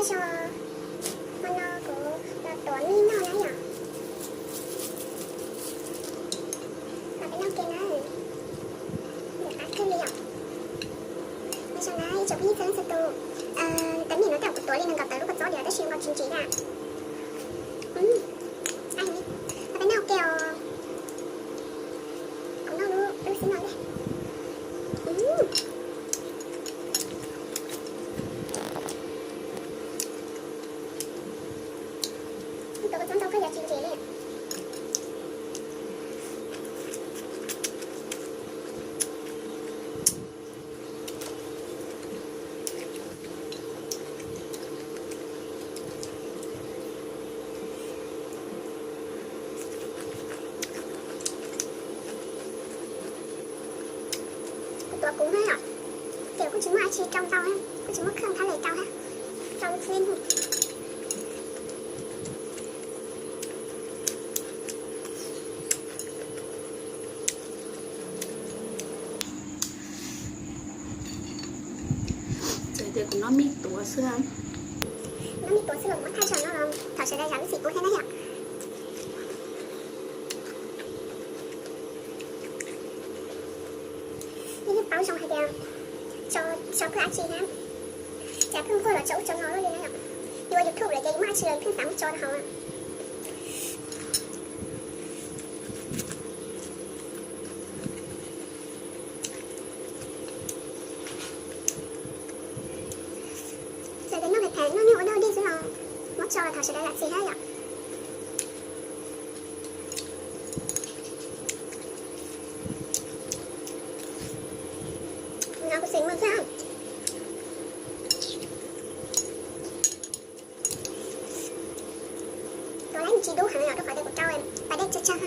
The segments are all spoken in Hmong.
Xyov hmo no kuv los tuav mij noj na yom. Los peb noj ke na, nws qab kawg li yom. Nyob zoo na ib tsoom phooj ywg txhua leej txhua tus, tev mij no tej zaum kuv tuav li nees nkaum tawm lub kua txob diam tab sis nkaus tsis ntsim na. Los peb noj ke os. Kuv noj lub xwb no. Tuav kua txob ntau kawg yog tsis ntsim li. Kuv tuav kuv na yom, ces kuj tsis muaj dab tsi rau ntau, kuj tsis muaj khawj thab le rau, rau lub xwb. Txawm tias kuv noj mij tuav xwb, noj mij tuav xwb los muab thaij tso no los thov sawv daws zam lub txim pub thiab na yom. Yeej paub zoo hais tias tso phwj dab tsi thiab, cas phwj nquag los tso ub tso no luaj li na yom. Yuav YouTube lawm ces yus muaj dab tsi los yus pheej xav mus tso rau hauv. Txawm tias noj phem phem noj nyuj ua dog dig xwb los muab tso los thov sawv daws zam txim thiab yom. Nov kuv xim mus xwb. Tuav lawm tsis dub heev yom, rau qhov tias kuv rau pas dej tsawg tsawg.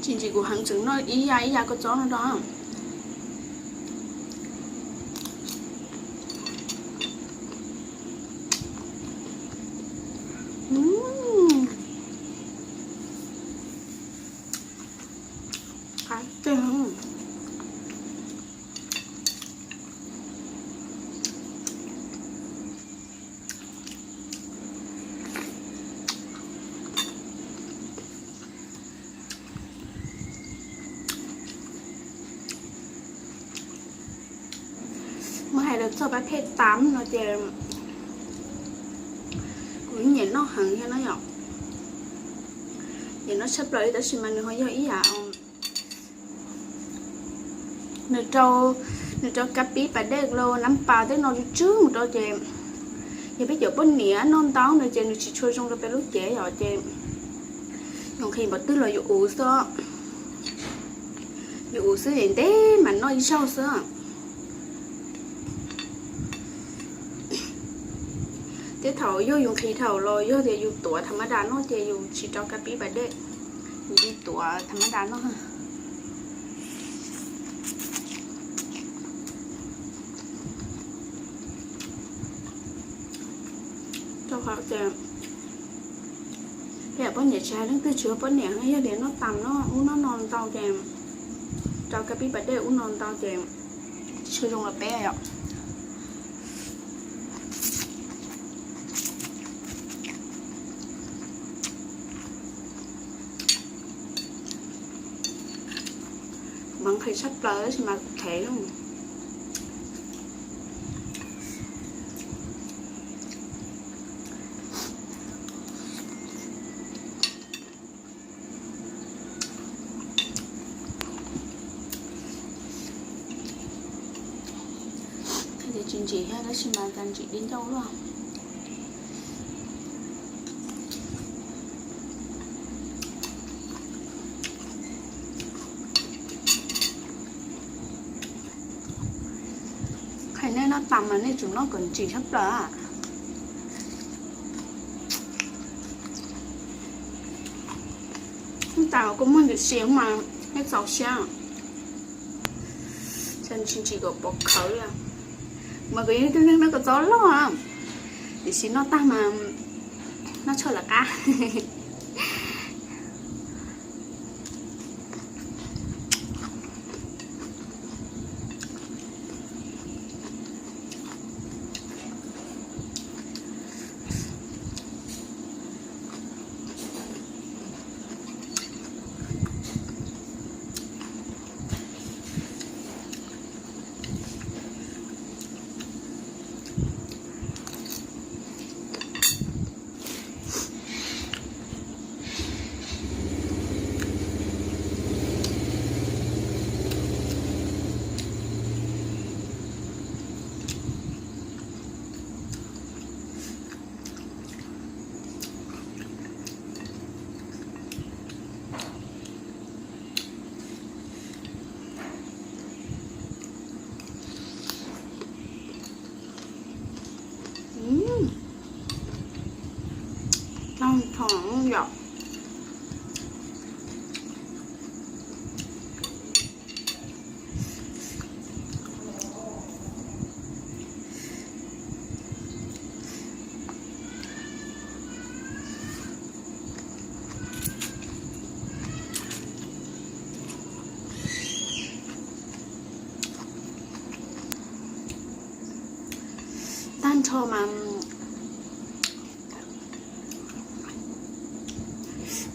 Tsis ntsim kuv heev tseem noj ib yam ib yam kua txob no rau. Qab teg. Muab hais lawv txog pab phej tam no ces kuv nyiam noj heev thiab no yom. Nyiam noj tshaj plaws li tab sis mas nws ho yog ib yam nws rau, nws rau kab pib pas dej los nab pas tej no tsw tsw mus rau ces yog peb cov poj niam noj ntau no ces nws tsis tshua zoo rau peb lub cev yom ces yus nqhis npaum twg los yus uv xwb. Yus uv xwb es ntev mas noj ib zaug xwb. Tej thaum yog yus nqhis dhau los yog tias yus tuav tham ma da noj ces yus tsis rau kab pib pas dej, yus li tuav tham ma da noj. Rau qhov tias peb yam poj niam tsis hais leej twg tsis ua poj niam yog tias noj tas noj ub noj no ntau ces rau kab pib pas dej ub no ntau ces tsis zoo rau peb yom. Mas nqhis tshaj plaws tab sis mas khev lawm. Tsis ntsim thiab tab sis mas cas ntsim di ncauj luaj. Qhia nej noj tas mas nej tsum noj kom ntsim tshaj plaws. Noj tas kuj muaj ntsim si mas nej txaus siab. Tsis ntsim kom pov khawv li. Mas kuv yog ib tug neeg noj kua txob loj, tiam sis noj tag mas noj tshuaj lawv qab. Thaum mas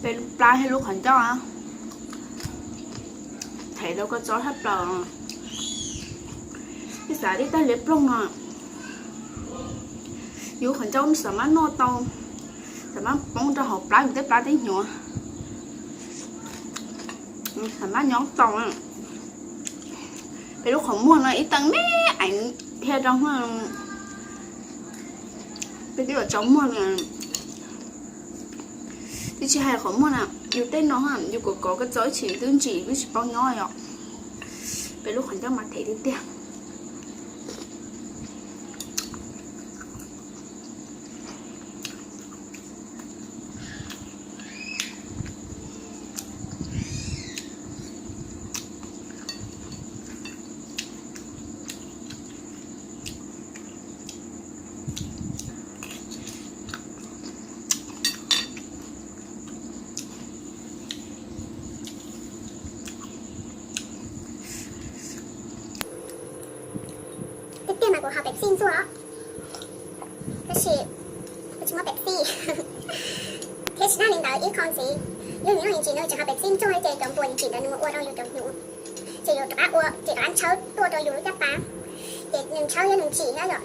peb lub plab thiab lub qhov ncauj them rau koj txob sab plaws. Ib xav tib tag liab ploog no, yus qhov ncauj xam mab noj tau, xam mab poob rau hauv plab yus tej plab tej hnyuv, xam mab nyob tau. Peb lub qhov muag no ib teev me eev thiaj rau, peb twb yuav tsaus muag. Twb tsis hais qhov muag na, yus tej no yus kov kov koj txob ib chim twb ntsim twb tsis paub nyob yom. Peb lub qhov ncauj mas them tiag tiag. Tiag tiag mas kuv haus Pepsi ntxuag os, tab sis kuv tsis muaj Pepsi. Thiab tsis tag li ntawd ib qho ntxiv, yog nws noj ntsim nws tsis haus Pepsi ntxuag ces cov npua ntsim ntawd nws mus ua rau yus cov hnyuv, ces yus rov qab ua, ces rov qab ntshawb tuaj rau yus lub caj pas, ces nws ntshawb thiab nws ntsim thiab yom,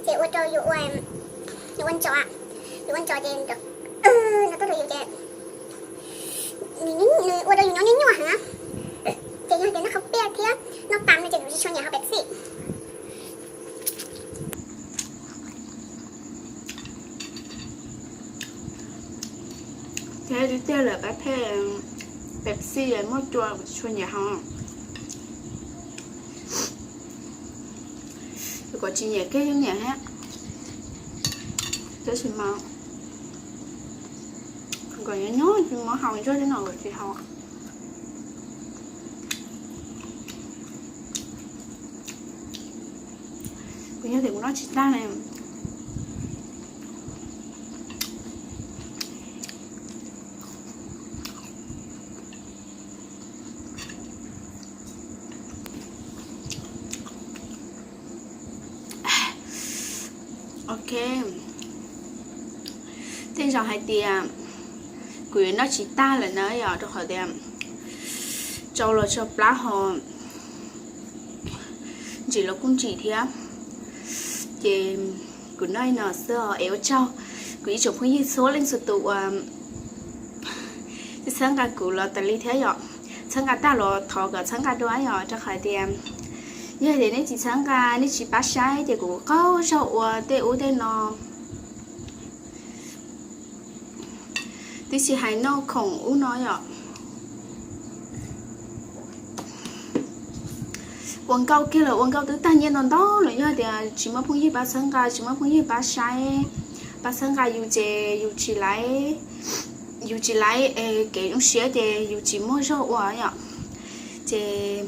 ces ua rau yus ua, yus ua ntsos, yus ua ntsos ces no tuaj rau yus ces nws ua rau yus nyob nyuaj nyuaj heev. Ces yog tias noj qhauv piaj thiab noj tas no ces kuv tsis tshua nyiam haus Pepsi. Thiab tiag lawm pab phem, Pepsi muaj cua kuv tsis tshua nyiam haus. Kom tsis nyiam kiag yeej nyiam thiab, tab sis mas kom nyob nyob tsis muab haus zog li no kuv tsis haus. Kuv yog tias kuv noj tsis tag li. Ok, tej zaum hais tias kuv yuav noj tsis tag lawm na yom, rau qhov tias tsau los tsau plab ho ntsim los kuj ntsim thiab. Ces kuv noj li no xwb os, es ua tsaug kuv ib tsoom phooj ywg txhua leej txhua tus uas txhawb nqa kuv los tas li thiab yom. Txhawb nqa tag los thov kom txhawb nqa dua yom, rau qhov tias yog tias nej tsis txhawb nqa, nej tsis pab saib ces kuv qaug zog ua tej ub tej no. Twb tsis hais noj khoom ub no yom. Ua nkauj kiag los ua nkauj twb tag nyiaj ntau ntau los yog tias tsis muaj phooj ywg pab txhawb nqa, tsis muaj phooj ywg pab saib, pab txhawb nqa yus ces yus tsis laiv, yus tsis laiv kev zoo siab ces yus tsis muaj zog ua yom. Ces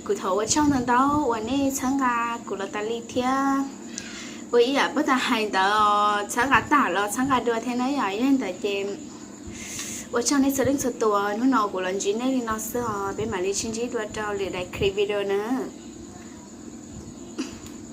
kuv thov ua tsaug ntau ntau uas nej txhawb nqa kuv los tas li thiab. Ua ib yam puag ta hais ntawd, txhawb nqa tag los txhawb nqa dua thiab na yom. Yog li ntawd ces ua tsaug nej txhua leej txhua tus, hnub no kuv los ntsib nej li no xwb os, peb mam li sib ntsib dua rau lwm daim clip video na.